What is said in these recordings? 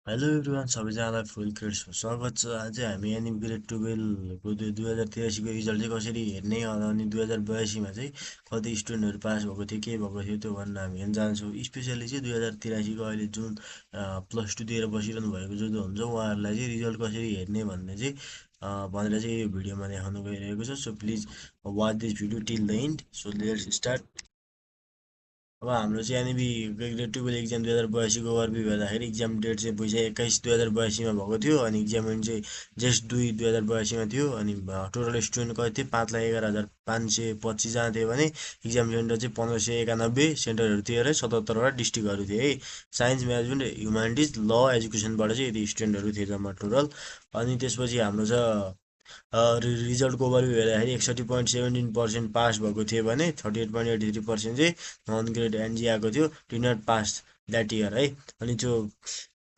Hello everyone, सबैजनालाई फुल क्रेडिट्समा स्वागत छ। आज हामी एनिम ग्रेड 12को 2083को रिजल्ट चाहिँ कसरी हेर्ने होला अनि 2082मा चाहिँ कति स्टुडेन्टहरू पास भएको थियो, के भएको थियो त्यो भनेर हामी हेर्न जान्छौँ। स्पेसली चाहिँ 2083को अहिले जुन प्लस टू दिएर बसिरहनु भएको जो जो हुन्छ उहाँहरूलाई चाहिँ रिजल्ट कसरी हेर्ने भन्ने चाहिँ भनेर चाहिँ यो भिडियोमा देखाउनु गइरहेको छ। So please watch this video till the and. So let's start. अब हाम्रो चाहिँ यहाँनिर ग्रेड टुवेल्भ इक्जाम 2082को ओभरभ्यू हेर्दाखेरि इक्जाम डेट चाहिँ वैशाख 21 2082मा भएको थियो अनि इक्जाम एन्ड चाहिँ जेठ 2 2082मा थियो। अनि टोटल स्टुडेन्ट कति थियो? 5,11,525जना थियो भने इक्जाम सेन्टर चाहिँ 1591 सेन्टरहरू थियो र 77वटा डिस्ट्रिक्टहरू थियो है। साइन्स, म्यानेजमेन्ट, ह्युमानिटिज, ल, एजुकेसनबाट चाहिँ यति स्टुडेन्टहरू थियो जम्मा टोटल। अनि त्यसपछि हाम्रो छ रिजल्टको ओभरभ्यू हेर्दाखेरि 61.17% पास भएको थियो भने 38.83% चाहिँ नन ग्रेड एनजी आएको थियो। Did not pass that year है। अनि त्यो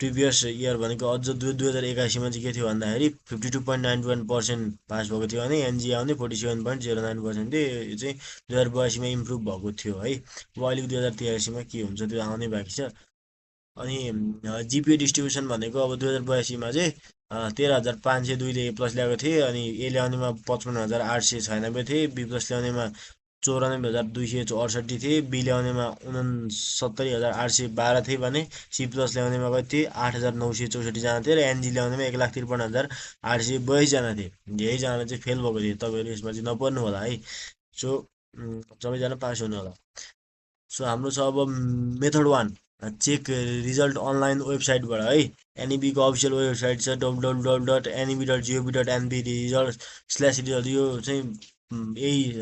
प्रिभियस इयर भनेको अझ 2081मा चाहिँ के थियो भन्दाखेरि 52.91% पास भएको थियो भने एनजी आउने 47.09% थियो। यो चाहिँ 2082मा इम्प्रुभ भएको थियो है। अब अहिलेको 2083मा के हुन्छ त्यो आउनै बाँकी छ। अनि जिपिए डिस्ट्रिब्युसन भनेको अब 2082मा चाहिँ 13,502ले ए प्लस ल्याएको थिएँ अनि ए ल्याउनेमा 55,896 थिए, बी प्लस ल्याउनेमा 94,268 थिए, बी ल्याउनेमा 69,812 थिए भने सी प्लस ल्याउनेमा कति थिए? 8,964जना थिए र एनजी ल्याउनेमा 1,53,822जना थिए। धेरैजनाले चाहिँ फेल भएको थियो। तपाईँहरू यसमा चाहिँ नपर्नु होला है। सो सबैजना पास हुनु होला। सो हाम्रो छ अब method one, check result online वेबसाइटबाट है। एनइबीको अफिसियल वेबसाइट छ www.neb.gov.nb रिजल्ट/रिजल्ट। यो चाहिँ यही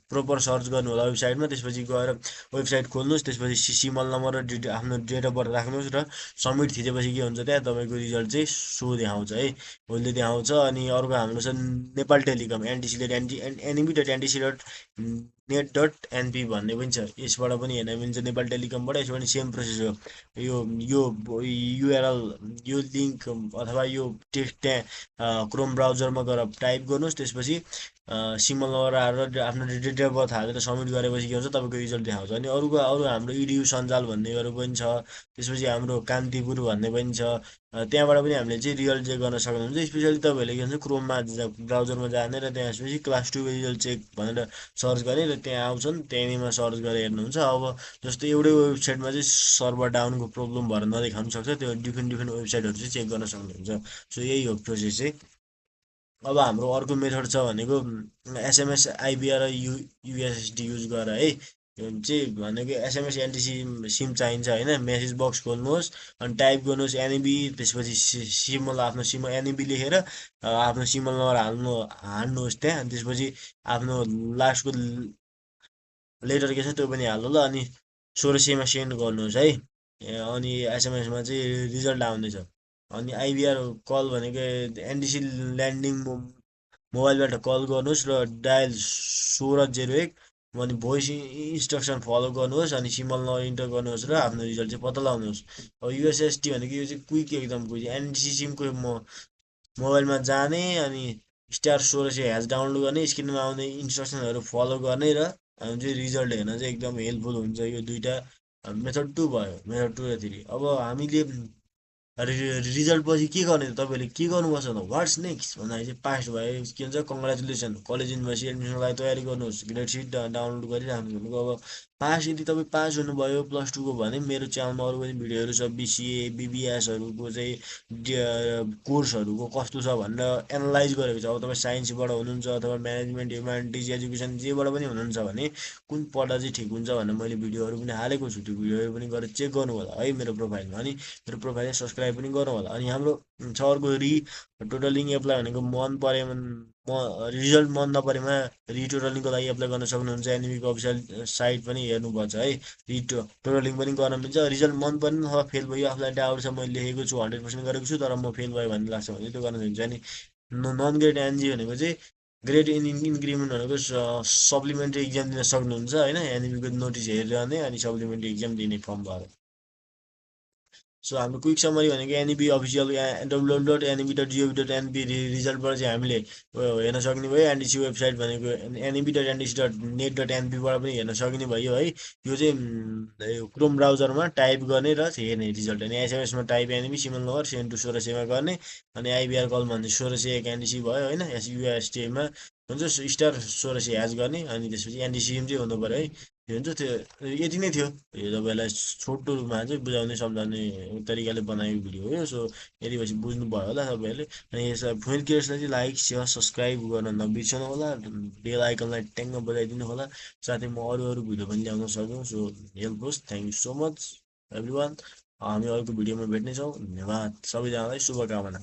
प्रोपर सर्च गर्नु होला वेबसाइटमा। त्यसपछि गएर वेबसाइट खोल्नुहोस्, त्यसपछि सिमल नम्बर र आफ्नो डेट अफ बर्थ राख्नुहोस् र सब्मिट थिचेपछि के हुन्छ त्यहाँ तपाईँको रिजल्ट चाहिँ सो देखाउँछ है, उसले देखाउँछ। अनि अर्को हाम्रो छ नेपाल टेलिकम nbc.nec.np भन्ने पनि छ। यसबाट पनि हेर्न मिल्छ नेपाल टेलिकमबाट। यसो पनि सेम प्रोसेस हो। यो यो युआरएल, यो लिङ्क अथवा यो टेक्स्ट त्यहाँ क्रोम ब्राउजरमा गएर टाइप गर्नुहोस्। त्यसपछि सिमल नम्बर हालेर आफ्नो डेट अफ बर्थ हालेर सब्मिट गरेपछि के हुन्छ तपाईँको रिजल्ट देखाउँछ। अनि अरू हाम्रो इडियु सञ्जाल भन्नेहरू पनि छ। त्यसपछि हाम्रो कान्तिपुर भन्ने पनि छ। त्यहाँबाट पनि हामीले चाहिँ रिजल्ट चेक गर्न सक्नुहुन्छ। स्पेसली तपाईँहरूले के भन्छ क्रोममा ब्राउजरमा जाने र त्यहाँ त्यसपछि क्लास 2 रिजल्ट चेक भनेर सर्च गर्ने र त्यहाँ आउँछन्, त्यहाँनिर सर्च गरेर हेर्नुहुन्छ। अब जस्तो एउटै वेबसाइटमा चाहिँ सर्भर डाउनको प्रब्लम भएर नदेखाउनु सक्छ, त्यो डिफ्रेन्ट डिफ्रेन्ट वेबसाइटहरू चाहिँ चेक गर्न सक्नुहुन्छ। सो यही हो प्रोसेस चाहिँ। अब हाम्रो अर्को मेथड छ भनेको एसएमएस, आइबिआर र युएसएसडी युज गरेर है। यो चाहिँ भनेको एसएमएस एनटिसी सिम चाहिन्छ होइन। मेसेज बक्स खोल्नुहोस् अनि टाइप गर्नुहोस् एनइबी, त्यसपछि सिमल, आफ्नो सिमल एनइबी लेखेर आफ्नो सिमल नम्बर हाल्नुहोस् त्यहाँ। अनि त्यसपछि आफ्नो लास्टको लेटर के छ त्यो पनि हाल्नु ल। अनि 1600मा सेन्ड गर्नुहोस् है। अनि एसएमएसमा चाहिँ रिजल्ट आउँदैछ। अनि आइबिआर कल भनेको एनडिसी ल्यान्डिङ मोबाइलबाट कल गर्नुहोस् र डायल 1601 अनि भोइस इन्स्ट्रक्सन फलो गर्नुहोस् अनि सिम्बल नम्बर इन्टर गर्नुहोस् र आफ्नो रिजल्ट चाहिँ पत्ता लगाउनुहोस्। अब युएसएसडी भनेको यो चाहिँ क्विक, एकदम क्विक। एनडिसी सिमको मोबाइलमा जाने अनि *1600# डाउनलोड गर्ने, स्क्रिनमा आउने इन्स्ट्रक्सनहरू फलो गर्ने र चाहिँ रिजल्ट हेर्न चाहिँ एकदम हेल्पफुल हुन्छ। यो दुइटा मेथड 2 भयो, मेथड 2 र 3। अब हामीले रिजल्ट पछि के गर्ने त? तपाईँहरूले के गर्नुपर्छ त? वाट्स नेक्स्ट भन्दाखेरि चाहिँ पास भयो के भन्छ, कङ्ग्रेचुलेसन, कलेज युनिभर्सिटी एडमिसनको लागि तयारी गर्नुहोस्, ग्रेड सिट डाउनलोड गरिराख्नु भनेको। अब पास, यदि तपाईँ पास हुनुभयो प्लस टूको भने मेरो च्यानलमा अरू पनि भिडियोहरू छ, बिसिए बिबिएसहरूको चाहिँ कोर्सहरूको कस्तो छ भनेर एनालाइज गरेको छ। अब तपाईँ साइन्सबाट हुनुहुन्छ अथवा म्यानेजमेन्ट, ह्युमानिटिज, एजुकेसन जेबाट पनि हुनुहुन्छ भने कुन पढ्दा चाहिँ ठिक हुन्छ भनेर मैले भिडियोहरू पनि हालेको छु। त्यो भिडियोहरू पनि गएर चेक गर्नु होला है मेरो प्रोफाइलमा। अनि मेरो प्रोफाइललाई सब्सक्राइब पनि गर्नु होला। अनि हाम्रो छ अर्को टोटलिङ एप्लाई भनेको मन परेमा रिजल्ट मन नपरेमा रिटोटलिङको लागि एप्लाई गर्न सक्नुहुन्छ। एनइबीको अफिसियल साइट पनि हेर्नुपर्छ है। टोटलिङ पनि गर्न मिल्छ। रिजल्ट मन परेन अथवा फेल भयो, आफूलाई डाउट छ, मैले लेखेको छु 100% गरेको छु तर म फेल भयो भन्ने लाग्छ भने त्यो गर्न मिल्छ। अनि नन ग्रेड एनजी भनेको चाहिँ ग्रेड इन्क्रिमेन्ट भनेको सप्लिमेन्ट्री इक्जाम दिन सक्नुहुन्छ होइन। एनइबीको नोटिस हेरेर नै अनि सप्लिमेन्ट्री इक्जाम दिने फर्म भएर। सो हाम्रो क्विक समरी भनेको एनइबी अफिसियल www.neb.gov.nb रिजल्टबाट चाहिँ हामीले हेर्न सक्ने भयो। एनडिसी वेबसाइट भनेको neb.ndc.net.nb बाट पनि हेर्न सक्ने भयो है। यो चाहिँ क्रोम ब्राउजरमा टाइप गर्ने र हेर्ने रिजल्ट अनि एसएमएसमा टाइप एनइबी सिमल नगर सेन्ड टु 1600 मा गर्ने अनि आइबिआर कलमा भने 1601 एनडिसी भयो होइन। एसयुएसटीमा हुन्छ स्टार 1600 ह्याच गर्ने अनि त्यसपछि एनडिसिएम चाहिँ हुनु पऱ्यो है। त्यो हुन्छ त्यो यति नै थियो। यो तपाईँलाई छोटो रूपमा चाहिँ बुझाउने सम्झाउने तरिकाले बनाएको भिडियो हो यो। सो यति पछि बुझ्नुभयो होला तपाईँहरूले। अनि यस फ्रेन्ड क्रिएट्सलाई चाहिँ लाइक सेयर सब्सक्राइब गर्न नबिर्सनु होला। बेल आइकनलाई ट्याङ्ग बजाइदिनु होला। साथै म अरू अरू भिडियो पनि ल्याउन सक्छु। सो हेल्प होस्। Thank you so much every one. हामी अर्को भिडियोमा भेट्नेछौँ। धन्यवाद सबैजनालाई शुभकामना।